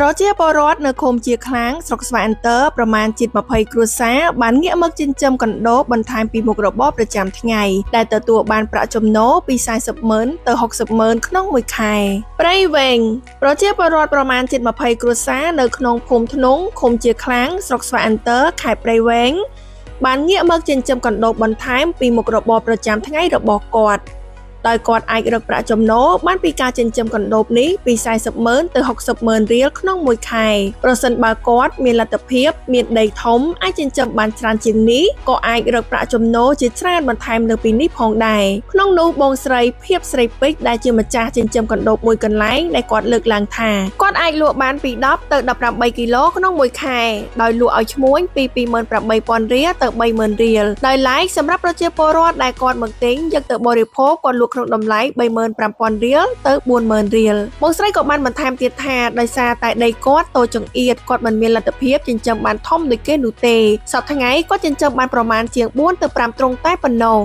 ប្រជាពលរដ្ឋនៅឃុំជាខ្លាំងស្រុកស្វាយអន្តរប្រមាណជិត20គ្រួសារបានងាកមកចិញ្ចឹមកណ្ដូបបន្ថែមពីមុខរបរប្រចាំថ្ងៃដែលទទួលបានប្រាក់ចំណូលពី40ម៉ឺនទៅ60ម៉ឺនក្នុងមួយខែព្រៃវែងប្រជាពលរដ្ឋប្រមាណជិត20គ្រួសារនៅក្នុងភូមិធ្នង់ឃុំជាខ្លាំងស្រុកស្វាយអន្តរខេត្តព្រៃវែងបានងាកមកចិញ្ចឹមកណ្ដូបបន្ថែមពីមុខរបរប្រចាំថ្ងៃរបស់គាត់ ដោយគាត់អាចរកប្រាក់ចំណូលបានពីការចិញ្ចឹមកណ្ដូបនេះពី40ម៉ឺនទៅ60ម៉ឺនរៀលក្នុងមួយខែប្រសិនបើគាត់មានលទ្ធភាពមានដីធំអាចចិញ្ចឹមបានច្រើនជាងនេះក៏អាចរកប្រាក់ចំណូលជាច្រើនបន្ថែមលើពីនេះផងដែរក្នុងនោះបងស្រីភាពស្រីពេជ្រដែលជាម្ចាស់ចិញ្ចឹមកណ្ដូបមួយកន្លែងដែលគាត់លើកឡើងថាគាត់អាចលក់បានពី10ទៅ18គីឡូក្នុងមួយខែដោយលក់ឲ្យឈ្មួញពី28,000រៀលទៅ30,000រៀលដោយឡែកសម្រាប់ប្រជាពលរដ្ឋដែលគាត់មកទិញយកទៅបរិភោគគាត់លក់ក្នុងតម្លៃ35,000រៀលទៅ40,000រៀលបងស្រីក៏បានបន្ថែមទៀតថាដោយសារតែដីគាត់តូចចង្អៀតគាត់មិនមានលទ្ធភាពចិញ្ចឹមបានធំដូចគេនោះទេសប្តាហ៍ថ្ងៃគាត់ចិញ្ចឹមបានប្រមាណជាង4ទៅ5ទ្រុងតែប៉ុណ្ណោះ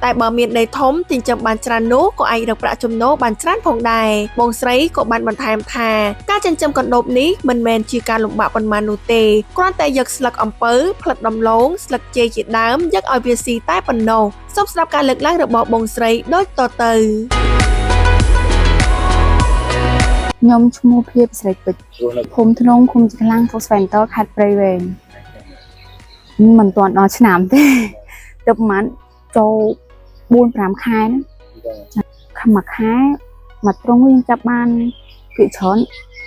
តែបើមានដីធំចិញ្ចឹមបានច្រើននោះក៏អាចរកប្រាក់ចំណូលបានច្រើនផងដែរបងស្រីក៏បានបន្ថែមថាការចិញ្ចឹមកណ្ដូបនេះមិនមែនជាការលំបាកប៉ុន្មាននោះទេគ្រាន់តែយកស្លឹកអំពៅផ្លិតដំឡូងស្លឹកចេកជាដើមយកឲ្យវាស៊ីតែប៉ុណ្ណោះសូមស្ដាប់ការលើកឡើងរបស់បងស្រីដូចតទៅ ខ្ញុំឈ្មោះភាពស្រីពេជ្រ រស់នៅ ភូមិធ្នងឃុំជាខ្លាំងស្រុកស្វាយបន្តខេត្តព្រៃវែងមិនទាន់ដល់ឆ្នាំទេទៅប្រហែលចូល4 5ខែហ្នឹងចាមួយខែមួយទ្រុងយើងចាប់បានភាគច្រើន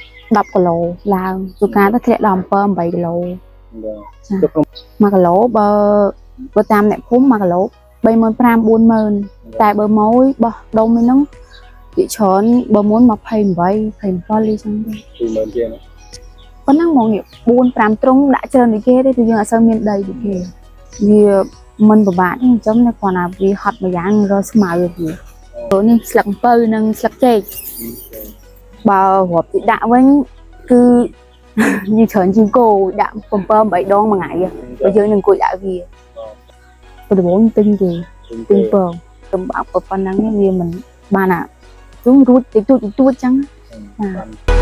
10គីឡូឡើងជួនកាលទៅធ្លាក់ដល់7 8គីឡូ បាទ 1គីឡូបើបើតាមអ្នកភូមិ1គីឡូ35,000 40,000តែបើម៉ួយបោះដុំឯហ្នឹងភាគច្រើនបើមុន28 27លីចឹងទេ 20000ជាង ប៉ុណ្ណឹងហ្មងនេះ4 5ទ្រុងដាក់ច្រើនដូចគេទេគឺយើងអត់សូវមានដីដូចគេវាមិនពិបាកទេអញ្ចឹងតែគ្រាន់តែវាហត់មួយយ៉ាងរកស្មៅវាព្រោះនេះស្លឹកអំពៅនិងស្លឹកចេកបើរាប់ទីដាក់វិញគឺ យើងច្រើនជាងគោដាក់7 8ដងមួយថ្ងៃបើយើងនឹងអង្គុយដាក់វាព្រោះដំបូងទិញគេទិញពងកំបាក់ប៉ុណ្ណឹងវាមិនបានអាជុំរួចតិចតួចតិចតួចចឹង បាន